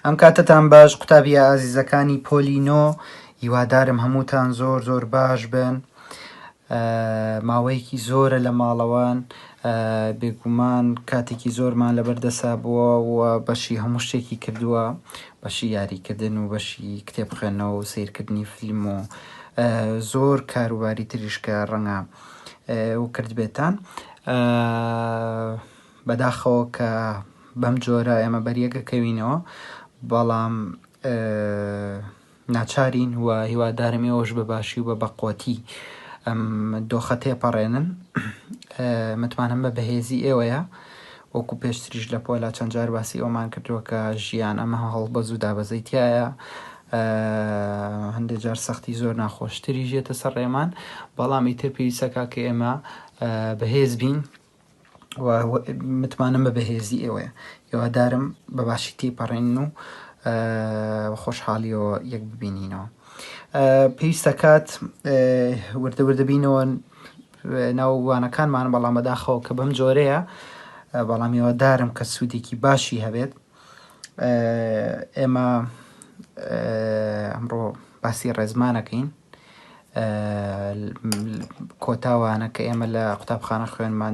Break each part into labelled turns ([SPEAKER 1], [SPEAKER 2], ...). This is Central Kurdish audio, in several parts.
[SPEAKER 1] ئەم کاتەتان باش قوتابیە ئازیزەکانی پۆلی نۆ هیوادارم هەمووتان زۆر زۆر باش بن ماوەیەکی زۆرە لە ماڵەوەن بێگومان کاتێکی زۆرمان لەبەر دەسا بووە و بەشی هەموو شتێکی کردووە بەشی یاریکردن و بەشی کتێب خوێندنەوە و سیرکردنی فیلم و زۆر کاروباری تریش کە ڕەنگە و کردبێتان بەداخەوە کە بەم جۆرە ئێمە بەریەکەکەوینەوە بەڵام ناچارین و هیوادارم ئێوەش بە باشی و بە بەقوەتی ئەم دۆخە تێپەڕێنن متمانەم بە بەهێزی ئێوەیە وەکو پێشتریش لە پۆلا چەند جار باسی ئەومان کردووە کە ژیان ئەمە هەڵبەز و دابەزەی تایە هەندێک جار سەختی زۆر ناخۆشتری ژێتە سەر ڕێمان بەڵام ئیتر پێویستەکە کە ئێمە بەهێز بین و متمانەم بە بەهێزی ئێوەیە هیوادارم بە باشی تێپەڕێنن و خۆشحاڵیەوە یەک ببینینەوە پێویستە کات وردە وردە بینەوە ناو وانەکانمان بەڵام بەداخەوە کە بەم جۆرەیە بەڵام هیوادارم کە سوودێکی باشی هەبێت ئێمە ئەمڕۆ باسی ڕێزمانەکەین کۆتا وانە کە ئێمە لە قوتابخانە خوێنمان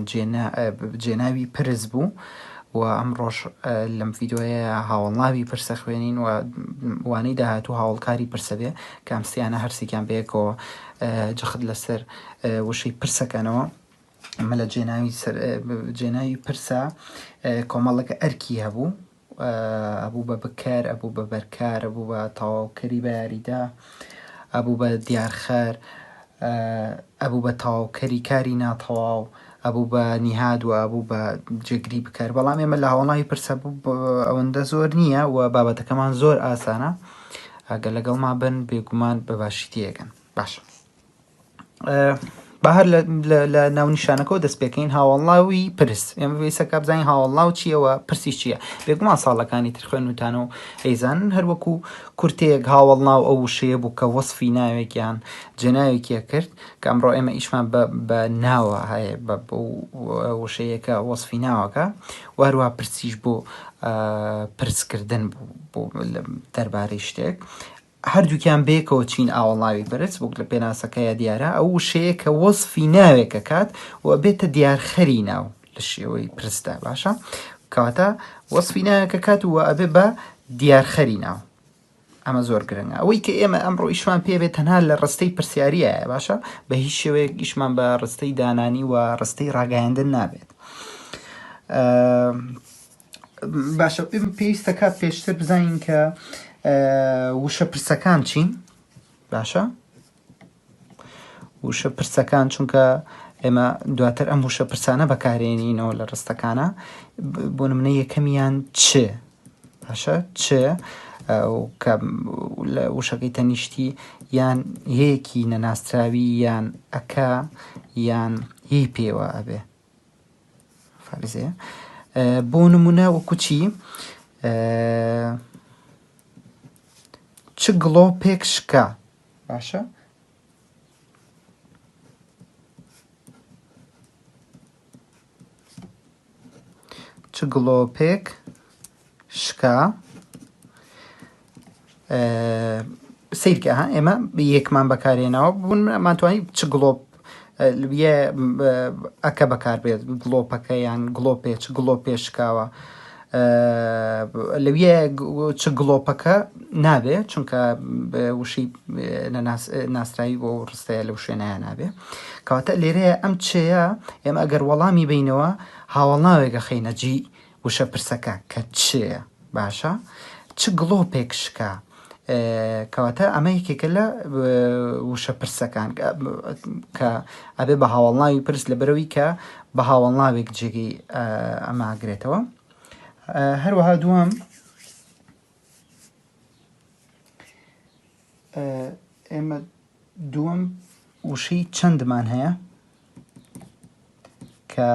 [SPEAKER 1] جێناوی پرس بوو و ئەمڕۆش لەم ڤیدۆیە هاوڵناوی پرسە خوێنین و وانەی داهاتوو هاوڵکاری پرسە بێ کە ئەم سیانە هەرسێکیان بەیەکەوە جەخت لەسەر وشەی پرسەکەنەوە ئەمە لە جێناوی جێناوی پرسە کۆمەڵێک ئەرکی هەبوو ئەبوو بە بکەر، ئەبوو بە بەرکار، ئەبوو بە تەواوکەری بە یاریدە، ئەبوو بە دیارخەر، ئەبوو بە تەواوکەری کاری ناتەواو، ئەبوو بە نیهاد و ئەبوو بە جێگری بکەر. بەڵام ئێمە لە هاوەڵناوی پرسە ئەوەندە زۆر نییە و بابەتەکەمان زۆر ئاسانە. ئەگەر لەگەڵما بن بێگومان بە باشی تێگەن. باشە. با هەر لە ناونیشانەکەەوە دەست پێکەین هاوەڵناوی پرس ئێمە پێویستە بزانین هاوەڵناو چییەوە پرسی چییە بێگومان ساڵەکانی تر خوێنوتانە و ئەیزانن هەروەکو کورتەیەک هاوەڵناو ئەو وشەیە بوو کە وەصفی ناوێکیان جێناوێکیە کرد کە ئەمڕۆ ئێمە ئیشمان بە ناوە هەیە بە وشەیەکە وەصفی ناوەکە و هەروە پرسیش بۆ پرسکردن بوو دەربارەی شتێک هەردووکیان بەیەکەوە چین ئاوەڵناوی پرس، وەک لە پێناسەکەیا دیارە، ئەو وشەیە کە وەسفی ناوێک ئەکات و ئەبێتە دیارخەری ناو لە شێوەی پرسدا باشە کەواتە وەسفی ناوێک ئەکات و ئەبێ بە دیارخەری ناو ئەمە زۆر گرنگە ئەوەی کە ئێمە ئەمڕۆ ئیشمان پێ بێت تەنها لە ڕستەی پرسیاریایە باشە بە هیچ شێوەیەک ئیشمان بە ڕستەی دانانی و ڕستەی ڕاگەیاندن نابێت باشە پێویستە کات پێشتر بزانین کە وشە پرسەکان چین باشە وشە پرسەکان چونکە ئێمە دواتر ئەم وشە پرسانە بەکارێنینەوە لە ڕستەکانە بۆ نمونە یەکەمیان چ باشە چ کە لە وشەکەی تەنیشتی یان یەکی نەناسراوی یان ئەکە یان هی پێوە ئەبێ فارزەیە بۆ نمونە وەکو چی چ گڵۆپێک شکا باشە چ گڵۆپێک شکا سیرکە ها ئێمە یەکمان بەکارێنەوە بوون مانتوانی چ گڵۆپ ئەکە بەکاربێت گڵۆپەکە یان گڵۆپێ چ گڵۆپێ شکاوە لەویە چ گڵۆپەکە نابێ چونکە وشەی ناسراوی بۆ ڕستەیە لەو شوێنایە نابێ کەواتە لێرەیە ئەم چێە ئێمە ئەگەر وەڵامی بینەوە هاوڵناوێکە خەینە جی وشە پرسەکە کە چ باشە چ گڵۆپێک شکا کەواتە ئەمە یەکێکە لە وشە پرسەکان کە ئەبێ بە هاوڵناوی پرس لە بەرەوەی کە بە هاوڵناوێک جێگەی ئەماگرێتەوە هەروەها دووەم ئێمە دووەم وشەی چەندمان هەیە کە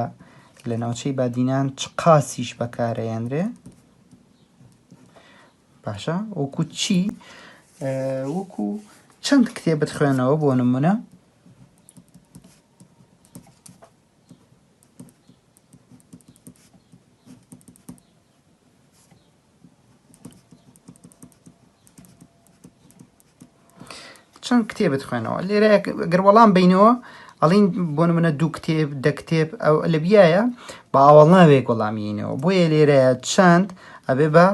[SPEAKER 1] لە ناوچەی بادینان چ قاسیش بەکارەیەنرێ باشە وەکو چی وەکو چەند کتێبت خوێنەوە بۆ نمونە چەند کتێبت خوێنەوە لێرە گەر وەڵام بینەوە ئەڵین بۆ نمونە دوو کتێب دە کتێب ئەو لە بیایە بە ئاوەڵناوێک وەڵامینەوە بۆیە لێرەیە چەند ئەبێ بە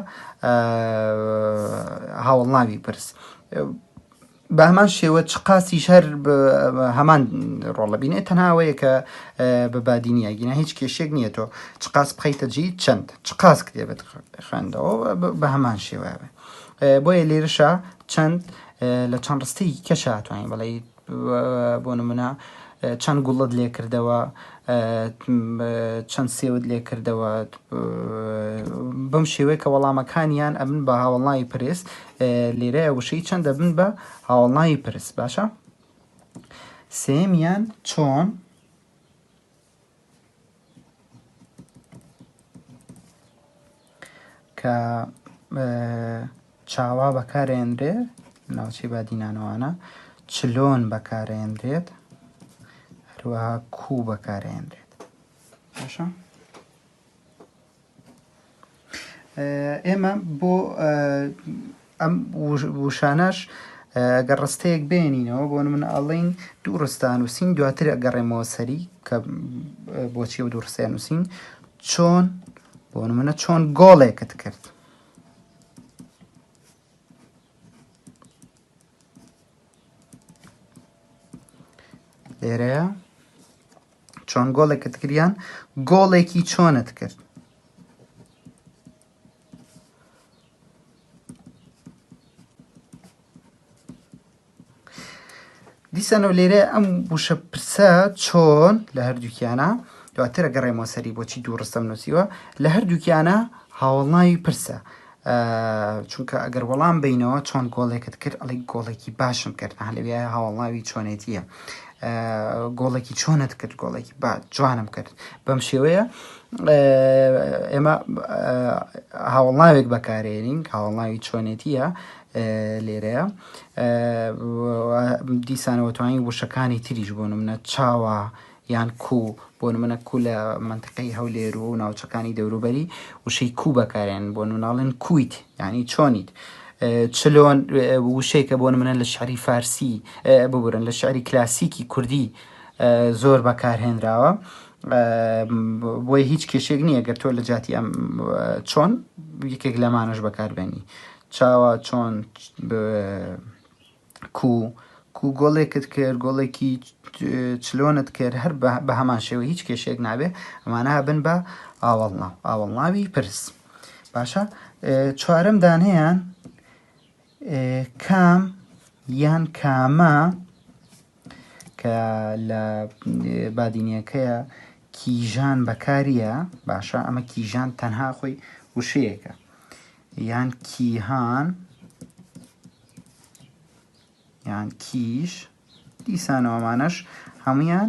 [SPEAKER 1] هاوڵناوی پرس بە هەمان شێوە چ قاسیش هەر هەمان ڕۆڵە بینێ تەنها ئەوەیە کە بە بادینیە گینا هیچ کێشێک نییە تۆ چ قاس بخەیتە جی چەند چ قاس کتێبت خوێندەوە بە هەمان شێوە بێ بۆیە لێرەشا چەند لە چەند ڕستەی کەشا توانین بڵێ بۆ نمونە چەند گوڵت لێ کردەوە چەند سێوت لێ کردەوە بەم شێوەیە کە وەڵامەکانیان ئەبن بە هاوەڵناوی پرس لێرەیە وشەی چەند دەبن بە هاوەڵناوی پرس باشە سێمیان چۆن کە چاوا بەکارێنرێ ناوچەی بادینانەوانە چلۆن بەکارێنرێت هەروەها کوو بەکارێنرێت باشە ئێمە بۆ ئەم وشانەش گەر ڕستەیەک بێنینەوە بۆ من ئەڵین دوو ڕستە نووسین دواتر ئەگەڕێمەوە سەری کە بۆچی و دوو ڕستەیە نووسین چۆن بۆ نمونە چۆن گۆڵێکت کرد لێرەیە چۆن گۆڵێکت کردیان گۆڵێکی چۆنت کرد دیسانەوە لێرە ئەم وشە پرسە چۆن لە هەردووکیانە دواترە گەڕێمەوە سەری بۆچی دوو ڕستەم نووسیوە لە هەردووکیانە هاوڵناوی پرسە چونکە ئەگەر وەڵام بینەوە چۆن گۆڵێکت کرد ئەڵی گۆڵێکی باشم کرد لەوێ هاوڵناوی چۆنێتیە گۆڵێکی چۆنت کرد گۆڵێکی با جوانم کرد بەم شێوەیە ئێمە هاوڵناوێک بەکارێنین هاوڵناوی چۆنێتیە لێرەیە دیسانەوە توانین وشەکانی تریش بۆ نمونە چاوە یان کو بۆ نمونە کو لە منتیقەی هەولێر و ناوچەکانی دەوروبەری وشەی کو بەکارێن بۆ نموناڵێن کویت یعنی چۆنیت چلۆن وشەیەکە بۆ نمونە لە شعری فارسی ببورن لە شعری کلاسیکی کوردی زۆر بەکارهێنراوە بۆیە هیچ کێشێک نییە گەر تۆ لە جاتی ئەم چۆن یەکێک لەمانەش بەکاربێنی چاوە چۆن کو کو گۆڵێکت کرد گۆڵێکی چلۆنت کرد هەر بە هەمان شێوە هیچ کێشێک نابێ ئەمانە بن بە ئاوەڵناو ئاوەڵناوی پرس باشە چوارەم دانەیان کام یان کامە کە لە بادینیەکەیە کیژان بەکاریە باشە ئەمە کیژان تەنها خۆی وشەیەکە یان کیهان یان کیش دیسانەوە ئەمانەش هەمویان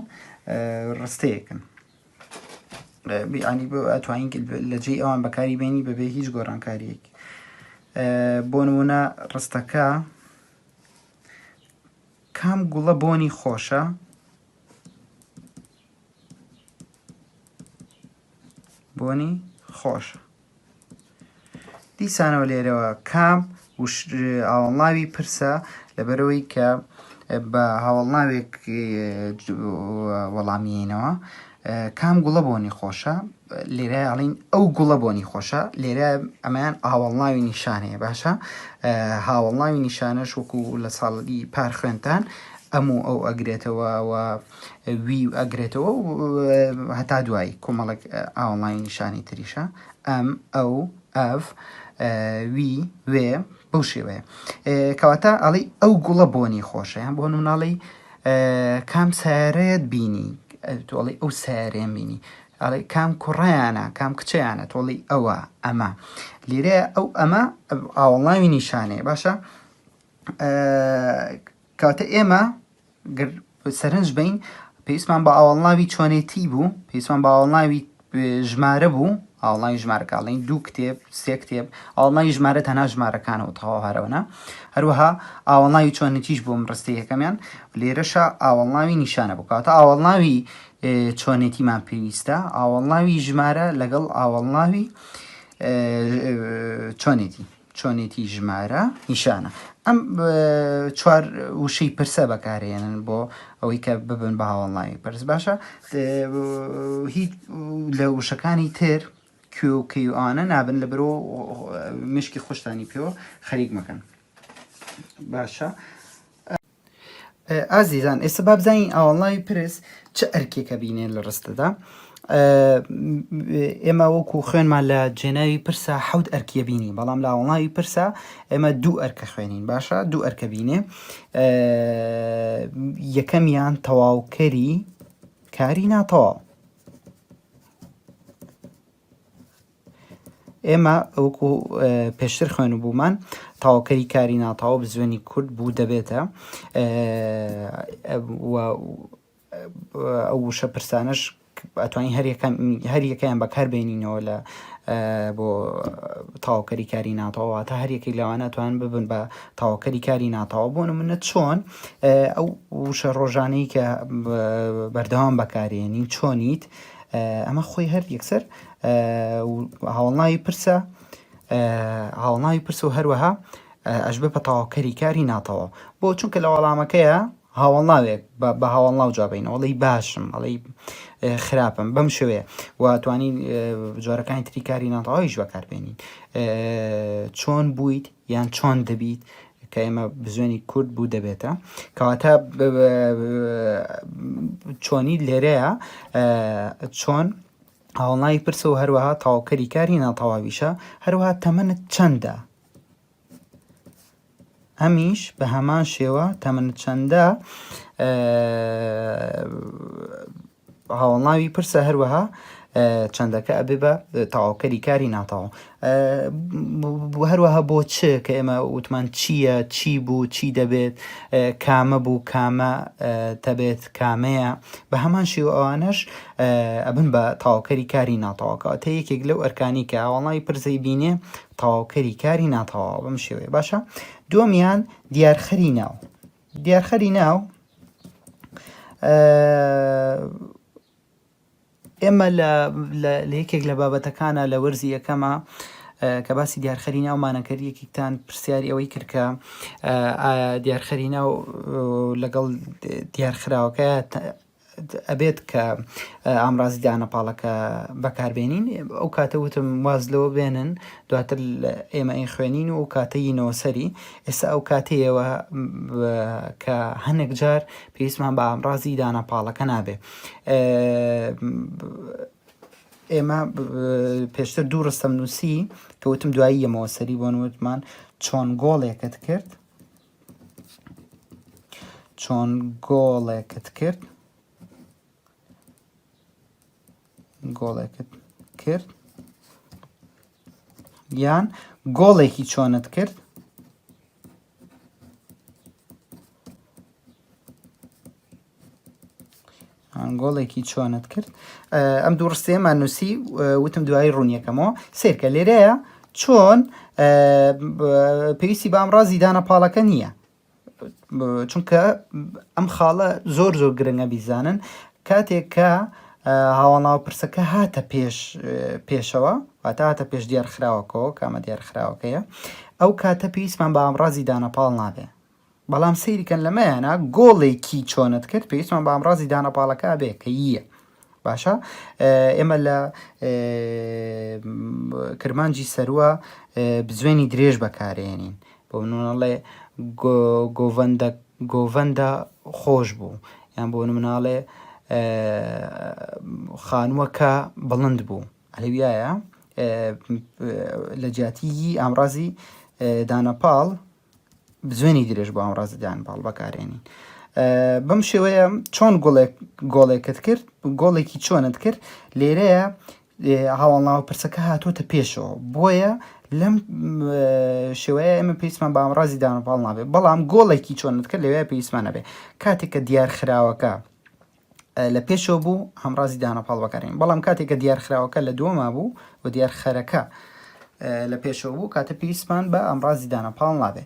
[SPEAKER 1] ڕستەیەکن ینی ئەتوانین لە جێی ئەوان بەکاری بێنی بەبێ هیچ گۆڕانکاریەک بۆ نمونە ڕستەکە کام گوڵە بۆنی خۆشە؟ بۆنی خۆشە. دیسانەوە لێرەوە کام ئاوەڵناوی پرسە لەبەرەوەی کە بە هاوەڵناوێک وەڵامیینەوە کام گوڵە بۆنی خۆشە لێرە ئەڵین ئەو گوڵە بۆنی خۆشە لێرە ئەمەیان ئاوەڵناوی نیشانەیە باشە هاوەڵناوی نیشانەش وەکو لە ساڵی پار خوێنتان ئەم و ئەو ئەگرێتەوە و وی ئەگرێتەوە و هەتا دوایی کۆمەڵێک ئاوەڵناوی نیشانی تریشە ئەم ئەو ئەف وی وێ بەو شێوەیە کەواتە ئەڵی ئەو گوڵە بۆنی خۆشە یان بۆ مناڵی کام سیارەیەت بینی تۆڵی ئەو سیارەیەم بینی ئەڵێ کام کوڕیانە کام کچیانە تۆڵی ئەوە ئەمە لیرەیە ئەو ئەمە ئاوەڵناوی نیشانەیە باشە کاتە ئێمە گەر سەرنج بین پێویستمان بە ئاوەڵناوی چۆنێتی بوو پێویستمان بە ئاوەڵناوی ژمارە بوو ئاوەڵناوی ژمارەکە ئەڵێین دوو کتێب سێ کتێب ئاوەڵناوی ژمارە تەنها ژمارەکانەوە تەواو هەرەوەنە هەروەها ئاوەڵناوی چۆنێتیش بۆم ڕستەی یەکەمیان لێرەشە ئاوەڵناوی نیشانە بوو کەواتە ئاوەڵناوی چۆنێتیمان پێویستە ئاوەڵناوی ژمارە لەگەڵ ئاوەڵناوی چۆنێتی چۆنێتی ژمارە نیشانە. ئەم چوار وشەی پرسە بەکارێنن بۆ ئەوەی کە ببن بە هاوەڵناوی پرس باشە هیچ لە وشەکانی تر کوێ و کەی و ئەوانە نابن لە برۆ مشکی خۆشتانی پێوە خەریک مەکەن باشە ئازیزان ئێستا با بزانین ئاوەڵناوی پرس چ ئەرکێکە بینێن لە ڕستەدا ئێمە وەکو خوێنمان لە جێناوی پرسە حەوت ئەرکیە بینی بەڵام لە ئاوەڵناوی پرسە ئێمە دوو ئەرکە خوێنین باشە دوو ئەرکە بینێ یەکەمیان تەواوکەری کاری ناتەواو ئێمە وەکو پێشتر خوێنبوومان تەواوکەری کاری ناتەواو بزوێنی کورد بوو دەبێتە ئەو وشە پرسانەش ئەتوانین هەر یەکەیان بەکار بێنینەوە لە بۆ تەواوکەری کاری ناتەواو تا هەر یەکێک لەوانە توان ببن بە تەواوکەری کاری ناتەواو بۆ نمونە چۆن ئەو وشە ڕۆژانەی کە بەردەوام بەکارێنین چۆنیت ئەمە خۆی هەر یەکسەر هاوڵناوی پرسە هاوڵناوی پرسە و هەروەها ئەشبێ بە تەواوکەری کاری ناتەواو بۆ چونکە لە وەڵامەکەیە هاوڵناوێک بە هاوڵناو جوابینەوە ئەڵێی باشم ئەڵێی خراپم بەم شێوەیە و توانی جۆرەکانی تری کاری ناتەواویش بەکاربێنین چۆن بوویت یان چۆن دەبیت کە ئێمە بزوێنی کورد بوو دەبێتە کەواتە چۆنی لێرەیە چۆن هاوڵناوی پرسە و هەروەها تەواوکەری کاری ناتەواویشە هەروەها تەمەنت چەندە ئەمیش بە هەمان شێوە تەمەنت چەندە هاوەڵناوی پرسە هەروەها چەندەکە ئەبێ بە تەواوکەری کاری ناتەواو هەروەها بۆ چ کە ئێمە وتمان چییە چی بوو چی دەبێت کامە بوو کامە دەبێت کامەیە بە هەمان شێوە ئەوانەش ئەبن بە تەواوکەری کاری ناتەواوکەوە تە یەکێک لەو ئەرکانی کە هاوەڵناوی پرسەی بینێ تەواوکەری کاری ناتەواو بەم شێوەیە باشە دووەمیان دیارخەری ناو دیارخەری ناو ئێمە لە یەکێک لە بابەتەکانە لە وەرزی یەکەمە کە باسی دیارخەری ناومانە کرد یەکێکتان پرسیاری ئەوەی کرد کە ئایا دیارخەری ناو لەگەڵ دیارخراوەکە ئەبێت کە ئامرازی دانەپاڵەکە بەکاربێنین ئەو کاتە وتم واز لەوە بێنن دواتر ئێمە ئەی خوێنین و ئەو کاتە یینەوە سەری ئێستا ئەو کاتەیەوە کە هەنێک جار پێویستمان بە ئامرازی دانەپاڵەکە نابێ ئێمە پێشتر دوو ڕستەم نووسی کە وتم دوایی یەمەوە سەری بۆن وتمان چۆن گۆڵێکت کرد چۆن گۆڵێکت کرد گۆڵێکت کرد یان گۆڵێکی چۆنت کرد گۆڵێکی چۆنت کرد ئەم دوو ڕستەیەمان نووسی وتم دوایی ڕوونیەکەمەوە سێرکە لێرەیە چۆن پێویستی بە ئامڕازی دانە پاڵەکە نییە چونکە ئەم خاڵە زۆر زۆر گرنگە بیزانن کاتێک کە هاوڵناو پرسەکە هاتە پێش پێشەوە واتە هاتە پێش دیار خراوەکەەوە کامە دیار خراوەکەیە ئەو کاتە پێویستمان بە ئامڕازی دانەپاڵ نابێ بەڵام سەیری کەن لەمەیانە گۆڵێکی چۆنت کرد پێویستمان بە ئامڕازی دانەپاڵەکە بێ کە ییە باشە ئێمە لە کرمانجی سەروە بزوێنی درێژ بەکارێنین بۆ نمونەڵێ گۆڤەندە گۆڤەندە خۆش بوو یان بۆ نموناڵێ خانووەکە بڵند بوو ئەلەویایە لە جیاتی ئامڕازی دانەپاڵ بزوێنی درێژ بۆ ئامڕازی دانپاڵ بەکارێنین بەم شێوەیە چۆن گوڵێک گۆڵێکت کرد گۆڵێکی چۆنت کرد لێرەیە هاوڵناوە پرسەکە هاتوۆتە پێشەوە بۆیە لەم شێوەیە ئێمە پێویستمان بە ئامڕازی دانپاڵ نابێت بەڵام گۆڵێکی چۆنت کرد لەوێ پێویستمان نەبێ کاتێک کە دیار خراوەکە لە پێشەوە بوو هەمڕازی دانەپاڵ بەکارین بەڵام کاتێک کە دیارخراوەکە لە دووەما بوو و دیارخەرەکە لە پێشەوە بوو کاتە پێویستمان بە ئامڕازی دانەپاڵ نابێ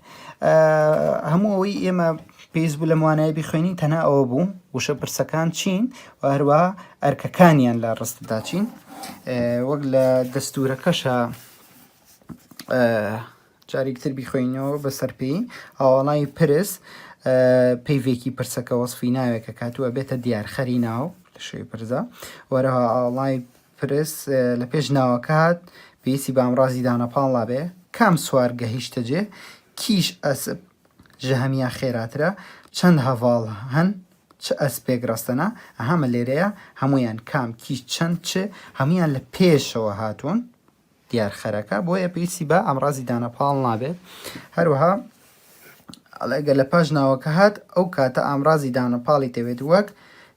[SPEAKER 1] هەموو ئەوەی ئێمە پێویست بوو لەم وانەیە بیخوێنین تەنها ئەوە بوو وشە پرسەکان چین و هەروە ئەرکەکانیان لە ڕستدا چین وەک لە دەستورەکەشە. جارێکی تر بیخوێنینەوە بە سەرپێی هاوەڵناوی پرس پەیڤێکی پرسەکە وەسفی ناوێکە کات و ئەبێتە دیارخەری ناو لە شێوەی پرزە وەرەها هاوەڵناوی پرس لە پێش ناوەکە هات پێویستی بە ئامڕازی دانەپاڵ نابێ کام سوار گەهیشتە جێ کیش ئەسپ ژە هەمیا خێراترە چەند هەڤاڵ هەن چ ئەسپێک ڕەستەنە ئەها مە لێرەیە هەموویان کام کیش چەند چ هەموویان لە پێشەوە هاتوون دیارخەرەکە بۆیە پێویستی بە ئامڕازی دانەپاڵ نابێت هەروەها ئەگەر لە پاش ناوەکە هات ئەو کاتە ئامرازی دانەپاڵی دەوێت وەک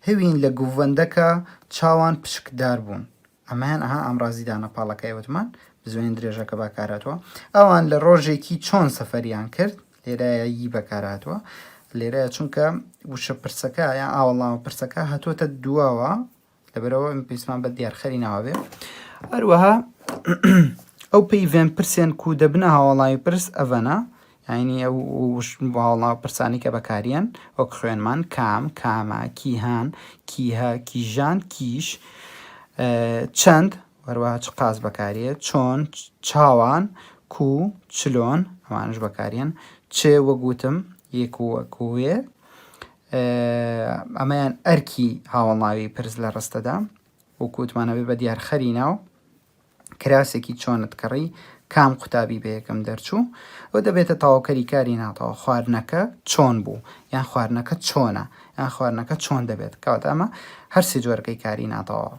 [SPEAKER 1] هەوین لە گوڤەندەکە چاوان پشکدار بوون ئەمەیان ئەها ئامرازی دانەپاڵەکە وتمان بزوێن درێژەکە بەکارهاتووە ئەوان لە ڕۆژێکی چۆن سەفەریان کرد لێرە ی بەکارهاتووە لێرە چونکە وشە پرسەکە یان ئاوەڵنامە پرسەکە هاتووەتە دواوە لەبەرەوە ئەم پێویستمان بە دیارخەری ناوە بێ هەروەها ئەو پەیڤێن پرسێن کو دەبنە هاوڵاوی پرس ئەڤەنە یعنی ئەو هاوڵاو پرسانی کە بەکاریان وەک خوێنمان کام کامە کیهان کیهە کیژان کیش چەند هەروەها چ قاز بەکاریە چۆن چاوان کو چلۆن ئەوانش بەکاریان چ وەگوتم یەک وەکوێ ئەمەیان ئەرکی هاوەڵناوی پرس لە ڕستەدا وەکو وتمان ئەبێ بە دیارخەری ناو کراسێکی چۆنت کڕی کام قوتابی بە یەکەم دەرچوو و دەبێتە تەواوکەری کاری ناتەواو خواردنەکە چۆن بوو یان خواردنەکە چۆنە یان خواردنەکە چۆن دەبێت کەواتە ئەمە هەرسێ جۆرەکەی کاری ناتەواوە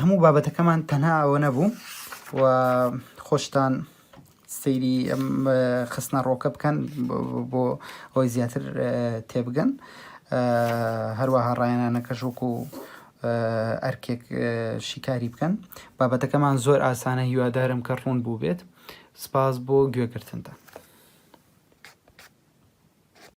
[SPEAKER 1] هەموو بابەتەکەمان تەنها ئەوە نەبوو و خۆشتان سەیری ئەم خستنە ڕۆکە بکەن بۆ ئەوەی زیاتر تێبگەن هەروەها ڕایەنانەکەش وەکو ئەرکێک شیکاری بکەن بابەتەکەمان زۆر ئاسانە هیوادارم کە ڕوون بوو بێت سپاس بۆ گوێگرتنتان.